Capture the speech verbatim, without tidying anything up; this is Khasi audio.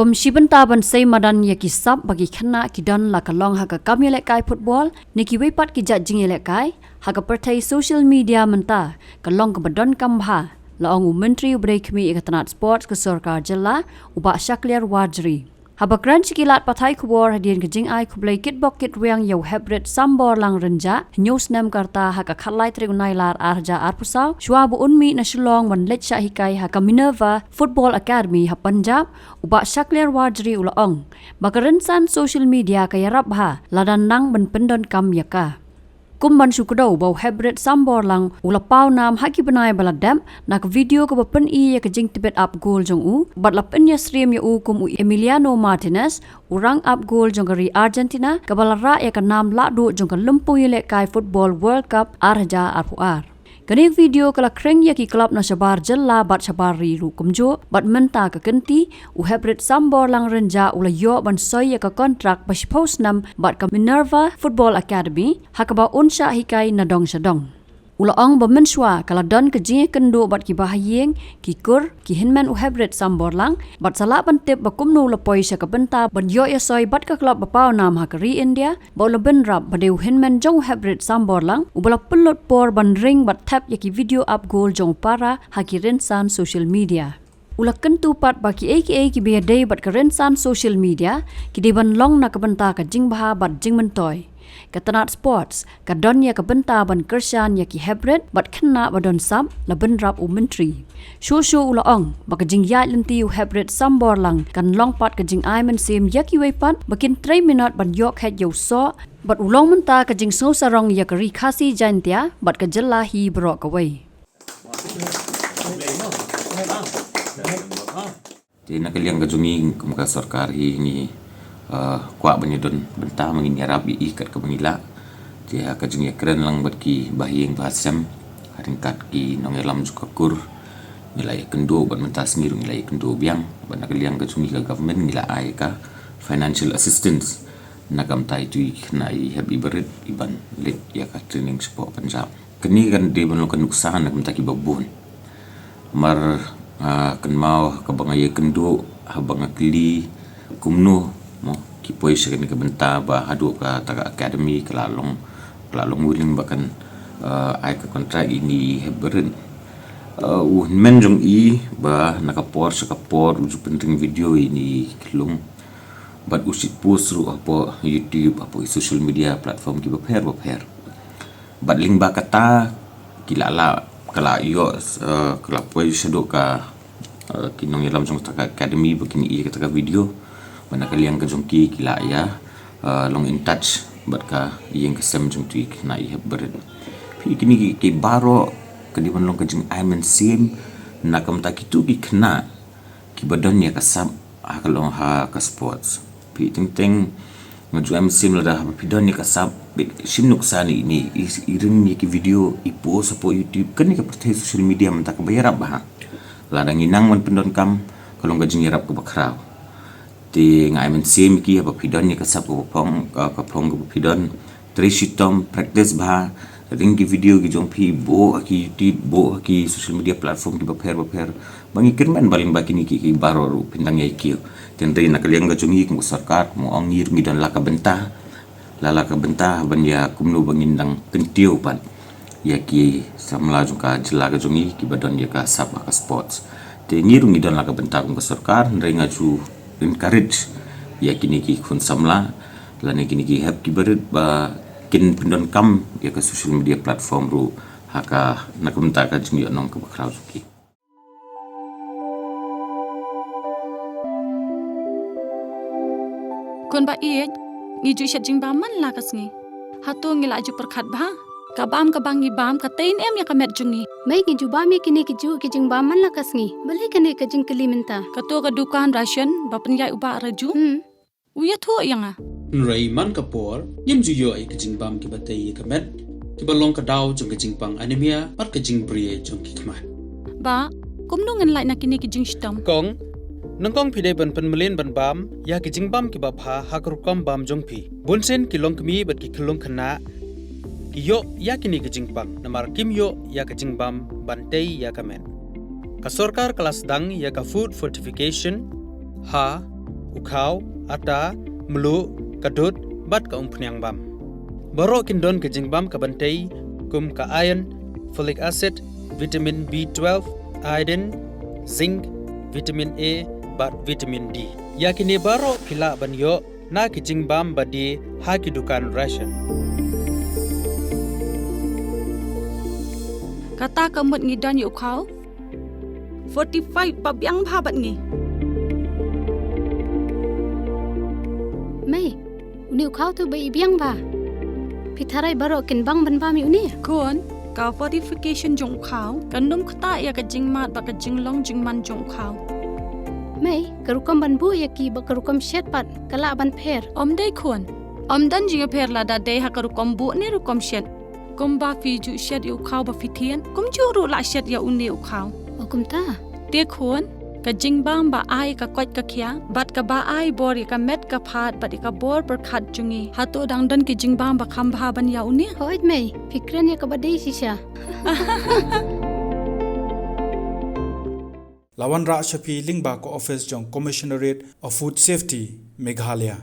Kum shi bynta ban sei madan ïa ki sap ba ki khynnah ki don la ka long ha ka kam ïalehkai football ne kiwei pat ki jait jingïalehkai, ha ka pyrthei social media mynta ka long kaba donkam bha, la ong u Myntri uba dei khmih ïa ka tnat sports ka sorkar jylla, u Bah Shakliar Warjri. Haba kren sha ki lad pathai khubor hadien ka jingai khublei kitbok kitrwiang ïa u Heprit Samborlang Rynjah, hynñiew snem ka rta ha ka khatlai tarik u Nailar ar hajar arphew saw, shuwa ba un mih na Shillong ban leit shah hikai ha ka Minerva Football Academy ha Punjab, u Bah Shakliar Warjri u la ong ba ka rynsan social media ka ïarap bha lada nang ban pyndonkam ïa ka. Kum ban shu kdew ba u Heprit Samborlang u la paw nam ha ki bnai ba la dep na ka video kaba pyni ïa ka jingtbit ap gol jong u bad la pynïasyriem ïa u kum u Emiliano Martinez, u rangap gol jong ka ri Argentina kaba la rah ïa ka nam lahduh jong ka lympung ïalehkai football World Cup ar hajar arphew ar. Kane ka video ka la khring ïa ki club na shabar jylla bad shabar ri ruh kumjuh, bad mynta ka kynti u Heprit Samborlang Rynjah u la ïoh ban soi ïa ka kontrak ba shiphew snem bad ka Minerva Football Academy, ha kaba un shah hikai na dong sha dong. U la ong ba mynshuwa ka la don ka jingïakynduh bad ki bahaïing, ki kur, ki hynmen u Heprit Samborlang, bad sa lah ban tip ba kumno u la poi sha ka bynta ban ïoh ïasoi bad ka club ba paw nam ha ka ri India, ba u la bynrap ba dei u hynmen jong u Heprit Samborlang uba la pynlut por ban ring bad thep ïa ki video ap gol jong u para ha ki rynsan social media. U la kyntu pat ba kiei kiei kiba ïadei bad ka rynsan social media ki dei ban long na ka bynta ka jingbha bad jingmyntoi. Ka tnat sports ka don ïa ka bynta ban kyrshan ïa ki Heprit bad khynnah ba don sap, la bynrap u Myntri. Shuh shuh u la ong ba ka jingïaid lynti u Heprit Samborlang kan long pat ka jingai mynsiem ïa kiwei pat ba kin trei minot ban ïoh kheit ïa u soh, bad u long mynta ka jingsngewsarong ïa ka ri Khasi Jaintia bad ka jylla hi baroh kawei. Te na ka liang ka jong ngi kum ka sorkar hi ngi, ah, kwah ban ïadon bynta, ma ngin ïarap ïa i kat kaba ngi lah. Te ha ka jingïakren lang bad ki bahaïing bahasem, ha ryngkat ki nongïalam jong ka kur, ngi la ïakynduh bad mynta sngi ruh ngi la ïakynduh biang. Bad na ka liang ka jong ngi ka government ngi la ai ka financial assistance na ka bynta itu i khynnah i hep i barit i ban leit ïa ka training shapoh Punjab. Kane kan dei ban long ka nuksa na ka bynta kiba bun. Namar, ah, kynmaw kaba nga ïakynduh, haba nga kylli kumno, mo, ki poi sha kane ka bynta ba haduh kata ka academy ka la long, ka la long willing ba kan, ah, ai ka kontrak ïa ini i hep barit. Ah, u hynmen jong i ba na ka por sha ka por u ju pynring video ïa ini i khyllung. Bad u shait post ruh hapoh YouTube, hapoh i social media platform kiba pher ba pher. Bad lyngba kata ki la, la, ka la ïoh, eh, ka la poi shaduh ka, eh, ki nongïalam jong kata ka academy ba kin ïoh kata ka video. Bad na ka liang ka jong ki ki la ïa, eh, long in touch bad ka ïing ka sem jong itu i khynnah i hep barit. Phi, kine ki, ki baroh ka dei ban long ka jingai mynsiem na ka bynta kitu ki khynnah kiba don ïa ka sap ha ka long ha ka sports. Phi, teng teng nga ju ai mynsiem lada haba phi don ïa ka sap, phi shim nuksa ne, ne i, i ring ïa ki video i post hapoh YouTube, kane ka pyrthei social media mynta kaba ïarap bha. Lada ngi nang ban pyndonkam ka long ka jingïarap kaba khraw. Te nga ai mynsiem ïa ki haba phi don ïa ka sap kaba phong, ka, ka phong kaba phi don, trei shitom, practice bha, ring ki video ki jong phi, buh ha ki YouTube, buh ha ki social media platform kiba pher ba pher. Ba ngi kyrmen ba lyngba kine ki, ki baroh ruh phin dang ïai kiew. Te hynrei na ka liang ka jong ngi kum ka sorkar, kum ong ngi ruh ngi don la ka bynta. La, la ka bynta ban ïa kumno ba ngin dang kyntiew pat ïa ki samla jong ka jylla ka jong ngi kiba don ïa ka sap ha ka sports. Te ngi ruh ngi don la ka bynta kum ka sorkar, hynrei nga ju encourage ïa kine ki khun samla lane kine ki hep ki barit ba kin pyndonkam ïa ka social media platform ruh ha ka, na ka bynta ka jingïohnong kaba khraw jong ki. Khun ba ïeit, ngi ju shet jingbam man la ka sngi. Hato ngi la ju pyrkhat bha? Ka bam kaba ngi bam ka tei ne em ïa ka met jong ngi? Mei, ngi ju bam ïa kine ki juh ki jingbam man la ka sngi. Balei kane ka jingkylli mynta? Kato ka dukan ration ba pynïaid u Bah Raju, hmm, u ïathuh ïa nga. Hynrei man ka por ngim ju ïoh ïa ka jingbam kiba tei ïa ka met, kiba long ka daw jong ka jingpang anemia bad ka jingbriew jong ki khmat. Bah, kumno ngin lait na kine ki jingshitom? Kong, nyngkong phi dei ban pynmlien ban bam ïa ki jingbam kiba bha ha ka rukom bam jong phi. Bunsien ki longkmie bad ki khyllung khynnah ki ïoh ïa kine ki jingpang namar kim ïoh ïa ka jingbam ban tei ïa ka met. Ka sorkar ka la sdang ïa ka food fortification ha u khaw, ata, mluh, ka dud, bad ka umphniang bam. Baroh kin don ka jingbam ka ban tei, kum ka iron, folic acid, vitamin B twelve, iodine, zinc, vitamin A, bad vitamin D. Ïa kine baroh phi lah ban ïoh na ki jingbam ba die ha ki dukan ration. Kata ka mut ngi don ïa u khaw fortified ba biang bha bad ngi. Mei, une u khaw tu ba i biang bha. Phi tharai baroh kin bang ban bam ïa une? Khun, ka fortification jong u khaw kan ym ktah ïa ka jingmad bad ka jinglong jingman jong u khaw. Mei, ka rukom ban buh ïa ki bad ka rukom shet pat ka lah ban pher? Ym dei khun. Ym don jingpher lada dei ha ka rukom buh ne rukom shet. Kumba phi ju shet ïa u khaw ba phi thied, kumjuh ruh lah shet ïa une u khaw. O kumta? Te khun, ka jingbam ba ai ka koit ka khiah bad kaba ai bor ïa ka met ka phad bad ïa ka bor pyrkhat jong ngi. Hato dang don ki jingbam ba kham bha ban ïa une? Hooid mei, phi kren ïa kaba dei shisha. La wanrah sha phi lyngba ka office jong Commissionerate of Food Safety, Meghalaya.